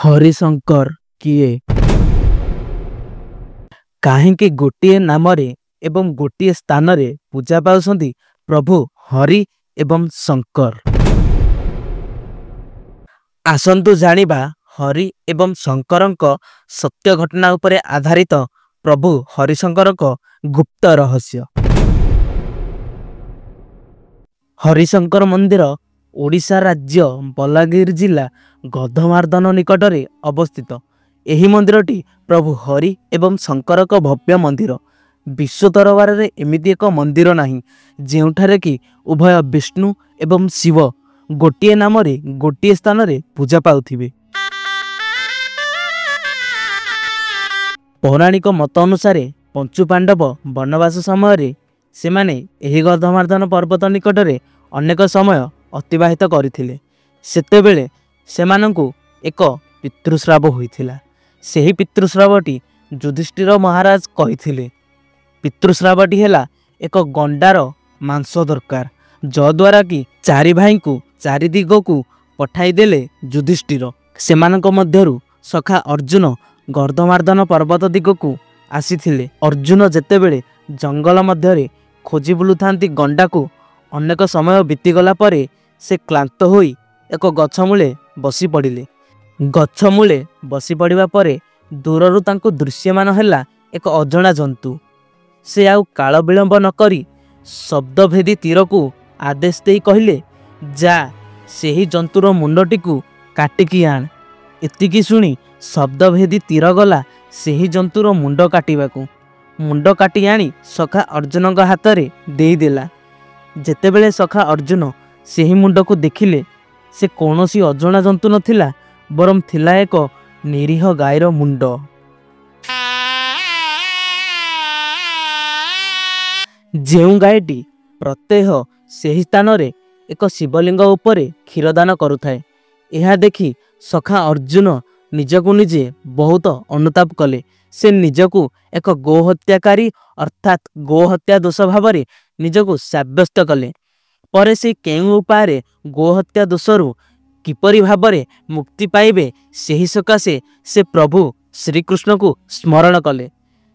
ହରିଶଙ୍କର କିଏ? କାହିଁକି ଗୋଟିଏ ନାମରେ ଏବଂ ଗୋଟିଏ ସ୍ଥାନରେ ପୂଜା ପାଉଛନ୍ତି ପ୍ରଭୁ ହରି ଏବଂ ଶଙ୍କର? ଆସନ୍ତୁ ଜାଣିବା ହରି ଏବଂ ଶଙ୍କରଙ୍କ ସତ୍ୟ ଘଟଣା ଉପରେ ଆଧାରିତ ପ୍ରଭୁ ହରିଶଙ୍କରଙ୍କ ଗୁପ୍ତ ରହସ୍ୟ। ହରିଶଙ୍କର ମନ୍ଦିର ଓଡ଼ିଶା ରାଜ୍ୟ ବଲାଙ୍ଗୀର ଜିଲ୍ଲା ଗନ୍ଧମାର୍ଦ୍ଦନ ନିକଟରେ ଅବସ୍ଥିତ। ଏହି ମନ୍ଦିରଟି ପ୍ରଭୁ ହରି ଏବଂ ଶଙ୍କରଙ୍କ ଭବ୍ୟ ମନ୍ଦିର। ବିଶ୍ୱ ଦରବାରରେ ଏମିତି ଏକ ମନ୍ଦିର ନାହିଁ, ଯେଉଁଠାରେ କି ଉଭୟ ବିଷ୍ଣୁ ଏବଂ ଶିବ ଗୋଟିଏ ନାମରେ ଗୋଟିଏ ସ୍ଥାନରେ ପୂଜା ପାଉଥିବେ। ପୌରାଣିକ ମତ ଅନୁସାରେ ପଞ୍ଚୁ ପାଣ୍ଡବ ବନବାସ ସମୟରେ ସେମାନେ ଏହି ଗନ୍ଧମାର୍ଦ୍ଦନ ପର୍ବତ ନିକଟରେ ଅନେକ ସମୟ ଅତିବାହିତ କରିଥିଲେ। ସେତେବେଳେ ସେମାନଙ୍କୁ ଏକ ପିତୃଶ୍ରାବ ହୋଇଥିଲା। ସେହି ପିତୃଶ୍ରାବଟି ଯୁଧିଷ୍ଠିର ମହାରାଜ କହିଥିଲେ। ପିତୃଶ୍ରାବଟି ହେଲା ଏକ ଗଣ୍ଡାର ମାଂସ ଦରକାର, ଯଦ୍ୱାରା କି ଚାରି ଭାଇଙ୍କୁ ଚାରି ଦିଗକୁ ପଠାଇଦେଲେ ଯୁଧିଷ୍ଠିର। ସେମାନଙ୍କ ମଧ୍ୟରୁ ସଖା ଅର୍ଜୁନ ଗନ୍ଧମାର୍ଦ୍ଦନ ପର୍ବତ ଦିଗକୁ ଆସିଥିଲେ। ଅର୍ଜୁନ ଯେତେବେଳେ ଜଙ୍ଗଲ ମଧ୍ୟରେ ଖୋଜି ବୁଲୁଥାନ୍ତି ଗଣ୍ଡାକୁ, ଅନେକ ସମୟ ବିତିଗଲା ପରେ ସେ କ୍ଳାନ୍ତ ହୋଇ ଏକ ଗଛ ମୂଳେ ବସି ପଡ଼ିଲେ। ଗଛ ମୂଳେ ବସି ପଡ଼ିବା ପରେ ଦୂରରୁ ତାଙ୍କୁ ଦୃଶ୍ୟମାନ ହେଲା ଏକ ଅଜଣା ଜନ୍ତୁ। ସେ ଆଉ କାଳ ବିଳମ୍ବ ନକରି ଶବ୍ଦଭେଦୀ ତୀରକୁ ଆଦେଶ ଦେଇ କହିଲେ, ଯା, ସେହି ଜନ୍ତୁର ମୁଣ୍ଡଟିକୁ କାଟିକି ଆଣ। ଏତିକି ଶୁଣି ଶବ୍ଦଭେଦୀ ତୀର ଗଲା ସେହି ଜନ୍ତୁର ମୁଣ୍ଡ କାଟିବାକୁ। ମୁଣ୍ଡ କାଟି ଆଣି ସଖା ଅର୍ଜୁନଙ୍କ ହାତରେ ଦେଇଦେଲା। ଯେତେବେଳେ ସଖା ଅର୍ଜୁନ ସେହି ମୁଣ୍ଡକୁ ଦେଖିଲେ, ସେ କୌଣସି ଅଜଣା ଜନ୍ତୁ ନଥିଲା, ବରଂ ଥିଲା ଏକ ନିରୀହ ଗାଈର ମୁଣ୍ଡ। ଯେଉଁ ଗାଈଟି ପ୍ରତ୍ୟହ ସେହି ସ୍ଥାନରେ ଏକ ଶିବଲିଙ୍ଗ ଉପରେ କ୍ଷୀରଦାନ କରୁଥାଏ। ଏହା ଦେଖି ସଖା ଅର୍ଜୁନ ନିଜକୁ ନିଜେ ବହୁତ ଅନୁତାପ କଲେ। ସେ ନିଜକୁ ଏକ ଗୋହତ୍ୟାକାରୀ, ଅର୍ଥାତ୍ ଗୋହତ୍ୟା ଦୋଷ ଭାବରେ ନିଜକୁ ସାବ୍ୟସ୍ତ କଲେ। ପରେ ସେ କେଉଁ ଉପାୟରେ ଗୋହତ୍ୟା ଦୋଷରୁ କିପରି ଭାବରେ ମୁକ୍ତି ପାଇବେ, ସେହି ସକାଶେ ସେ ପ୍ରଭୁ ଶ୍ରୀକୃଷ୍ଣଙ୍କୁ ସ୍ମରଣ କଲେ।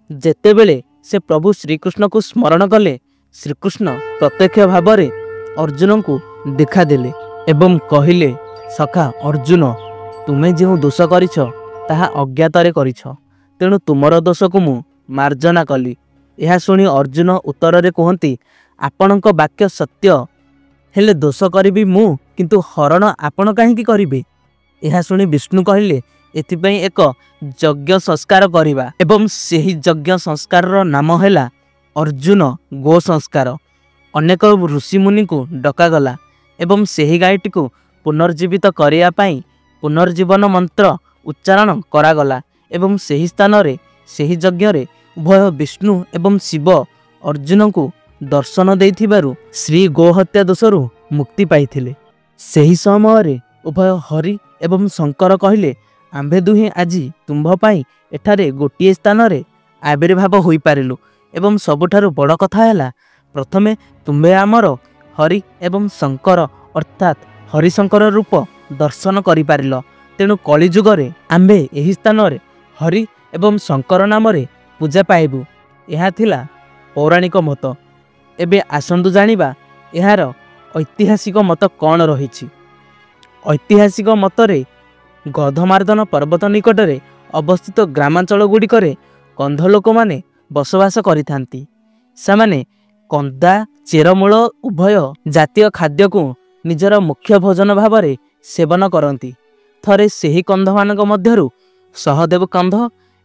ଯେତେବେଳେ ସେ ପ୍ରଭୁ ଶ୍ରୀକୃଷ୍ଣଙ୍କୁ ସ୍ମରଣ କଲେ, ଶ୍ରୀକୃଷ୍ଣ ପ୍ରତ୍ୟକ୍ଷ ଭାବରେ ଅର୍ଜୁନଙ୍କୁ ଦେଖାଦେଲେ ଏବଂ କହିଲେ, ସଖା ଅର୍ଜୁନ, ତୁମେ ଯେଉଁ ଦୋଷ କରିଛ ତାହା ଅଜ୍ଞାତରେ କରିଛ, ତେଣୁ ତୁମର ଦୋଷକୁ ମୁଁ ମାର୍ଜନା କଲି। ଏହା ଶୁଣି ଅର୍ଜୁନ ଉତ୍ତରରେ କୁହନ୍ତି, ଆପଣଙ୍କ ବାକ୍ୟ ସତ୍ୟ, ହେଲେ ଦୋଷ କରିବି ମୁଁ, କିନ୍ତୁ ହରଣ ଆପଣ କାହିଁକି କରିବେ? ଏହା ଶୁଣି ବିଷ୍ଣୁ କହିଲେ, ଏଥିପାଇଁ ଏକ ଯଜ୍ଞ ସଂସ୍କାର କରିବା, ଏବଂ ସେହି ଯଜ୍ଞ ସଂସ୍କାରର ନାମ ହେଲା ଅର୍ଜୁନ ଗୋ ସଂସ୍କାର। ଅନେକ ଋଷିମୁନିଙ୍କୁ ଡକାଗଲା ଏବଂ ସେହି ଗାଈଟିକୁ ପୁନର୍ଜୀବିତ କରିବା ପାଇଁ ପୁନର୍ଜୀବନ ମନ୍ତ୍ର ଉଚ୍ଚାରଣ କରାଗଲା, ଏବଂ ସେହି ସ୍ଥାନରେ ସେହି ଯଜ୍ଞରେ ଉଭୟ ବିଷ୍ଣୁ ଏବଂ ଶିବ ଅର୍ଜୁନଙ୍କୁ ଦର୍ଶନ ଦେଇଥିବାରୁ ଶ୍ରୀ ଗୋହତ୍ୟା ଦୋଷରୁ ମୁକ୍ତି ପାଇଥିଲେ। ସେହି ସମୟରେ ଉଭୟ ହରି ଏବଂ ଶଙ୍କର କହିଲେ, ଆମ୍ଭେ ଦୁହେଁ ଆଜି ତୁମ୍ଭ ପାଇଁ ଏଠାରେ ଗୋଟିଏ ସ୍ଥାନରେ ଆବିର୍ଭାବ ହୋଇପାରିଲୁ, ଏବଂ ସବୁଠାରୁ ବଡ଼ କଥା ହେଲା ପ୍ରଥମେ ତୁମ୍ଭେ ଆମର ହରି ଏବଂ ଶଙ୍କର, ଅର୍ଥାତ୍ ହରିଶଙ୍କର ରୂପ ଦର୍ଶନ କରିପାରିଲ। ତେଣୁ କଳିଯୁଗରେ ଆମ୍ଭେ ଏହି ସ୍ଥାନରେ ହରି ଏବଂ ଶଙ୍କର ନାମରେ ପୂଜା ପାଇବୁ। ଏହା ଥିଲା ପୌରାଣିକ ମତ। ଏବେ ଆସନ୍ତୁ ଜାଣିବା ଏହାର ଐତିହାସିକ ମତ କ'ଣ ରହିଛି। ଐତିହାସିକ ମତରେ ଗନ୍ଧମାର୍ଦ୍ଦନ ପର୍ବତ ନିକଟରେ ଅବସ୍ଥିତ ଗ୍ରାମାଞ୍ଚଳ ଗୁଡ଼ିକରେ କନ୍ଧ ଲୋକମାନେ ବସବାସ କରିଥାନ୍ତି। ସେମାନେ କନ୍ଦା, ଚେରମୂଳ ଉଭୟ ଜାତୀୟ ଖାଦ୍ୟକୁ ନିଜର ମୁଖ୍ୟ ଭୋଜନ ଭାବରେ ସେବନ କରନ୍ତି। ଥରେ ସେହି କନ୍ଧମାନଙ୍କ ମଧ୍ୟରୁ ସହଦେବ କନ୍ଧ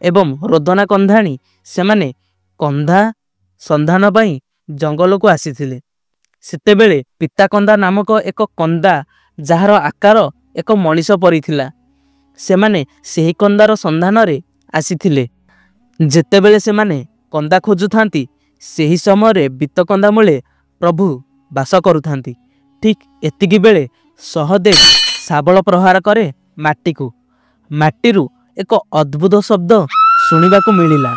ଏବଂ ରୋଦନା କନ୍ଧାଣୀ ସେମାନେ କନ୍ଧା ସନ୍ଧାନ ପାଇଁ ଜଙ୍ଗଲକୁ ଆସିଥିଲେ। ସେତେବେଳେ ପିତାକନ୍ଦା ନାମକ ଏକ କନ୍ଦା, ଯାହାର ଆକାର ଏକ ମଣିଷ ପରି ଥିଲା, ସେମାନେ ସେହି କନ୍ଦାର ସନ୍ଧାନରେ ଆସିଥିଲେ। ଯେତେବେଳେ ସେମାନେ କନ୍ଦା ଖୋଜୁଥାନ୍ତି, ସେହି ସମୟରେ ବିତକନ୍ଦା ମୂଳେ ପ୍ରଭୁ ବାସ କରୁଥାନ୍ତି। ଠିକ୍ ଏତିକି ବେଳେ ସହଦେବ ଶାବଳ ପ୍ରହାର କରେ ମାଟିକୁ। ମାଟିରୁ ଏକ ଅଦ୍ଭୁତ ଶବ୍ଦ ଶୁଣିବାକୁ ମିଳିଲା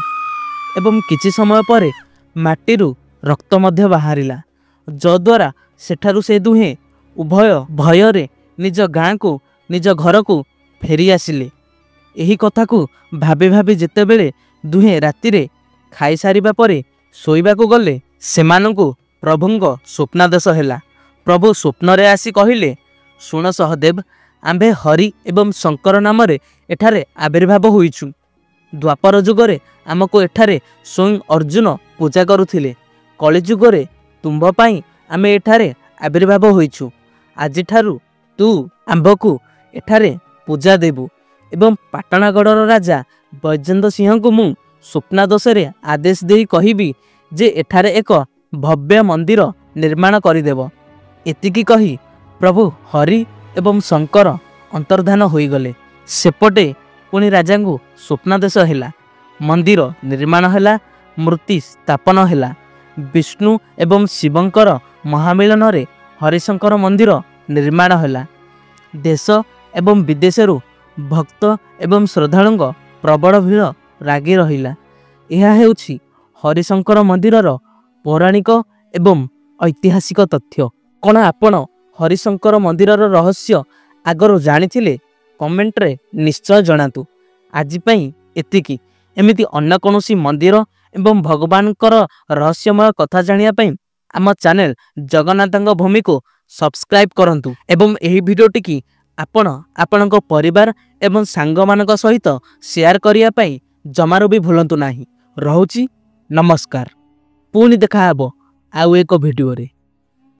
ଏବଂ କିଛି ସମୟ ପରେ ମାଟିରୁ ରକ୍ତ ମଧ୍ୟ ବାହାରିଲା, ଯଦ୍ୱାରା ସେଠାରୁ ସେ ଦୁହେଁ ଉଭୟ ଭୟରେ ନିଜ ଗାଁକୁ, ନିଜ ଘରକୁ ଫେରି ଆସିଲେ। ଏହି କଥାକୁ ଭାବି ଭାବି ଯେତେବେଳେ ଦୁହେଁ ରାତିରେ ଖାଇସାରିବା ପରେ ଶୋଇବାକୁ ଗଲେ, ସେମାନଙ୍କୁ ପ୍ରଭୁଙ୍କ ସ୍ୱପ୍ନାଦେଶ ହେଲା। ପ୍ରଭୁ ସ୍ୱପ୍ନରେ ଆସି କହିଲେ, ଶୁଣ ସହଦେବ, ଆମ୍ଭେ ହରି ଏବଂ ଶଙ୍କର ନାମରେ ଏଠାରେ ଆବିର୍ଭାବ ହୋଇଛୁ। ଦ୍ୱାପର ଯୁଗରେ ଆମକୁ ଏଠାରେ ସ୍ୱୟଂ ଅର୍ଜୁନ ପୂଜା କରୁଥିଲେ। କଳିଯୁଗରେ ତୁମ୍ଭ ପାଇଁ ଆମେ ଏଠାରେ ଆବିର୍ଭାବ ହୋଇଛୁ। ଆଜିଠାରୁ ତୁ ଆମ୍ଭକୁ ଏଠାରେ ପୂଜା ଦେବୁ ଏବଂ ପାଟଣାଗଡ଼ର ରାଜା ବୈଜୟନ୍ତ ସିଂହଙ୍କୁ ମୁଁ ସ୍ୱପ୍ନାଦୋଷରେ ଆଦେଶ ଦେଇ କହିବି ଯେ ଏଠାରେ ଏକ ଭବ୍ୟ ମନ୍ଦିର ନିର୍ମାଣ କରିଦେବ। ଏତିକି କହି ପ୍ରଭୁ ହରି ଏବଂ ଶଙ୍କର ଅନ୍ତର୍ଦ୍ଧାନ ହୋଇଗଲେ। ସେପଟେ ପୁଣି ରାଜାଙ୍କୁ ସ୍ୱପ୍ନାଦେଶ ହେଲା, ମନ୍ଦିର ନିର୍ମାଣ ହେଲା, ମୂର୍ତ୍ତି ସ୍ଥାପନ ହେଲା। ବିଷ୍ଣୁ ଏବଂ ଶିବଙ୍କର ମହାମିଳନରେ ହରିଶଙ୍କର ମନ୍ଦିର ନିର୍ମାଣ ହେଲା। ଦେଶ ଏବଂ ବିଦେଶରୁ ଭକ୍ତ ଏବଂ ଶ୍ରଦ୍ଧାଳୁଙ୍କ ପ୍ରବଳ ଭିଡ଼ ଲାଗି ରହିଲା। ଏହା ହେଉଛି ହରିଶଙ୍କର ମନ୍ଦିରର ପୌରାଣିକ ଏବଂ ଐତିହାସିକ ତଥ୍ୟ। କ'ଣ ଆପଣ ହରିଶଙ୍କର ମନ୍ଦିରର ରହସ୍ୟ ଆଗରୁ ଜାଣିଥିଲେ? କମେଣ୍ଟରେ ନିଶ୍ଚୟ ଜଣାନ୍ତୁ। ଆଜି ପାଇଁ ଏତିକି। ଏମିତି ଅନ୍ୟ କୌଣସି ମନ୍ଦିର ଏବଂ ଭଗବାନଙ୍କର ରହସ୍ୟମୟ କଥା ଜାଣିବା ପାଇଁ ଆମ ଚ୍ୟାନେଲ ଜଗନ୍ନାଥଙ୍କ ଭୂମିକୁ ସବସ୍କ୍ରାଇବ୍ କରନ୍ତୁ ଏବଂ ଏହି ଭିଡ଼ିଓଟିକି ଆପଣ ଆପଣଙ୍କ ପରିବାର ଏବଂ ସାଙ୍ଗମାନଙ୍କ ସହିତ ସେୟାର କରିବା ପାଇଁ ଜମାରୁ ବି ଭୁଲନ୍ତୁ ନାହିଁ। ରହୁଛି, ନମସ୍କାର। ପୁଣି ଦେଖାହେବ ଆଉ ଏକ ଭିଡ଼ିଓରେ।